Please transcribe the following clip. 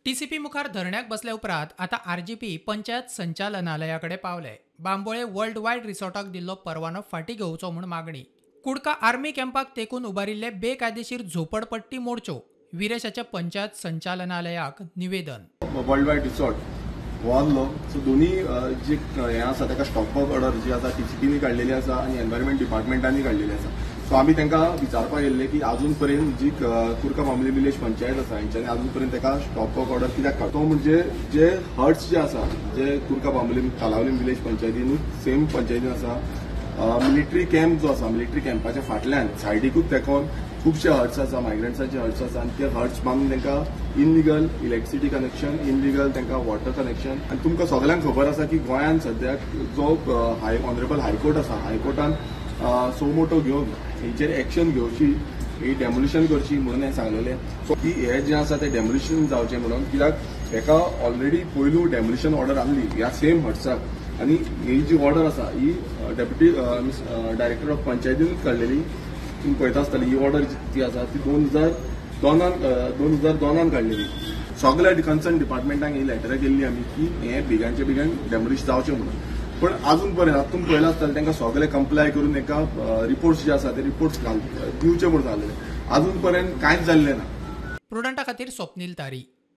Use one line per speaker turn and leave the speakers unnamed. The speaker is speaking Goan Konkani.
टीसीपी मुखार धरण्याक बसल्या उपरांत आतां आरजीपी पंचायत संचालनालया कडेन पावले. बांबोळे वर्ल्ड वायड रिसॉर्टाक दिल्लो परवानो फाटीं घेवचो म्हूण मागणी. कुडका आर्मी कॅम्पाक तेकून उबारिल्ले बेकायदेशीर झोपडपट्टी मोडच्यो, विरेशाच्या पंचायत संचालनालयाक निवेदन.
वर्ल्ड वायड रिसॉर्ट हो आहलो, सो दोनी जे हें आसा ताका स्टॉप वर्क ऑर्डर जी आसा टीसीपीनी काडलेली आसा आनी एनवायरमेंट डिपार्टमेंटांनी काडलेली आसा. सो आमी तांकां विचारपाक येयल्ले की आजून पर्यंत जी कुडका बांबोळे विलेज पंचायत आसा हेंच्यांनी आजून पर्यंत ताका स्टॉप वर्क ऑर्डर कित्याक काडटा. तो म्हणजे जे हट्स जे आसा जे कुडका बांबोळे कालावलीम विलेज पंचायतीनूच सेम पंचायतीन आसा, मिलिटरी कॅम्प जो आसा मिलिटरी कॅम्पाच्या फाटल्यान सायडीकूच तेकोन खुबशे हट्स आसा, मायग्रंट्साचे हट्स आसा आनी ते हट्स बांदून तांकां इनलिगल इलेक्ट्रिसिटी कनेक्शन, इनलिगल तांकां वॉटर कनेक्शन. आनी तुमकां सगल्यांक खबर आसा की गोंयांत सद्याक जो ऑनरेबल हायकोर्ट आसा, हायकोर्टान सो मोटो घेवन हेंचेर एक्शन घेवची, ही डेमोलिशन करची म्हणून हें सांगलेलें. सो की हें जें आसा तें डेमोलिशन जावचें म्हणून, कित्याक हेका ऑलरेडी पयलू डेमोलिशन ऑर्डर आहली ह्या सेम हट्साक आनी ही जी ऑर्डर आसा ही डेप्युटी डायरेक्टर ऑफ पंचायतीनूच काडलेली. तुमी पळयता आसतली ही ऑर्डर जी आसा ती 2002 काडलेली. सगल्या कन्सर्न डिपार्टमेंटांक ही लेटरां केल्ली आमी की हें बेगानचे बेगीन डेमोलिश जावचें म्हणून, पण अजून पर्यंत आतां तुमी पळयलां आसतलें तांकां सगळे कंप्लाय करून तांकां रिपोर्ट्स जे आसा ते रिपोर्ट्स दिवचे म्हणून सांगलेले, अजून पर्यंत कांयच जाल्लें ना.
प्रुडंटा खातीर स्वप्नील तारी.